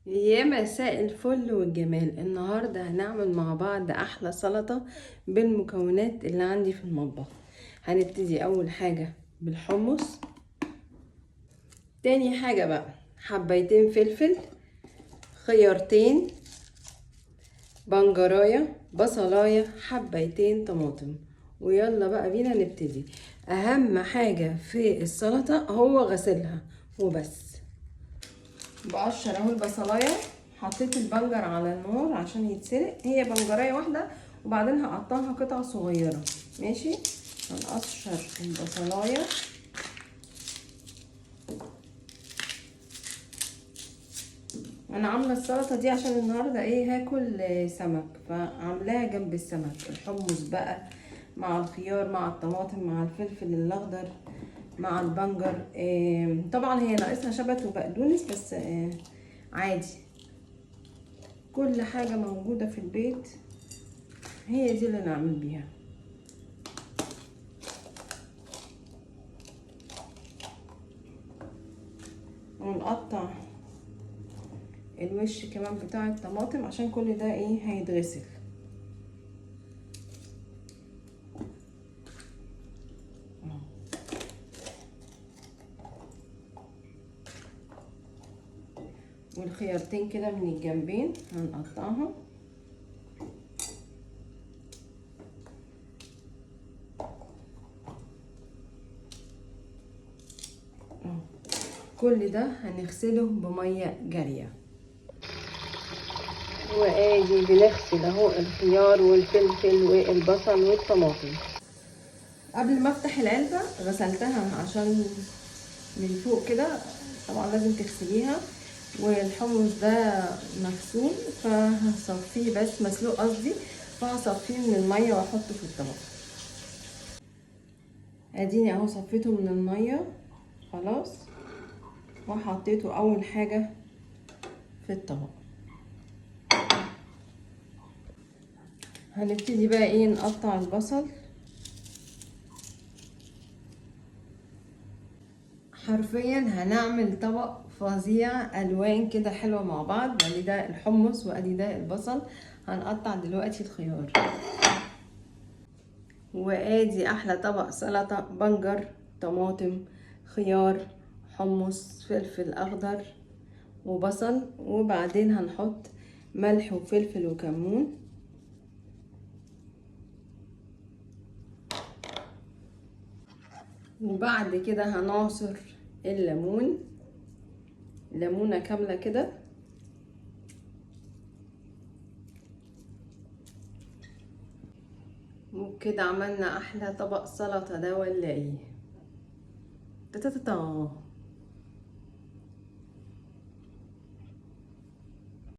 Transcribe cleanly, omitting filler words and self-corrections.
يا مساء الفل والجمال. النهاردة هنعمل مع بعض أحلى سلطة بالمكونات اللي عندي في المطبخ. هنبتدي أول حاجة بالحمص، تاني حاجة بقى حبايتين فلفل، خيارتين، بنجراية، بصلاية، حبايتين طماطم. ويلا بقى بينا نبتدي. أهم حاجة في السلطة هو غسلها وبس. بقشر اهو البصلايه، حطيت البنجر على النار عشان يتسلق، هي بنجرايه واحدة وبعدين هقطعها قطع صغيرة. ماشي، هنقشر البصلايه. انا عامله السلطة دي عشان النهارده هاكل سمك، فعاملاها جنب السمك. الحمص بقى مع الخيار مع الطماطم مع الفلفل الاخضر مع البنجر. طبعا هي ناقصها شبت وبقدونس بس عادي، كل حاجة موجودة في البيت هي دي اللي نعمل بيها. ونقطع الوش كمان بتاع الطماطم عشان كل ده هيتغسل. والخيارتين كده من الجنبين هنقطعهم. كل ده هنغسله بمية جارية. وادي بنغسل اهو الخيار والفلفل والبصل والطماطم. قبل ما افتح العلبة غسلتها عشان من فوق كده، طبعا لازم تغسليها. والحمص ده مغسول فهصفيه، بس مسلوق قصدي، فهصفيه من المية واحطه في الطبق. اديني اهو صفيته من المية خلاص، وحطيته اول حاجة في الطبق. هنبتدي بقى نقطع البصل. حرفيا هنعمل طبق فظيع، الوان كده حلوة مع بعض. ادي ده الحمص وادي ده البصل. هنقطع دلوقتي الخيار. وادي احلى طبق سلطة: بنجر، طماطم، خيار، حمص، فلفل اخضر وبصل. وبعدين هنحط ملح وفلفل وكمون. وبعد كده هنعصر الليمون، ليمونة كاملة كده. وكده عملنا احلى طبق سلطة ده ولا ايه؟ تا تا تا.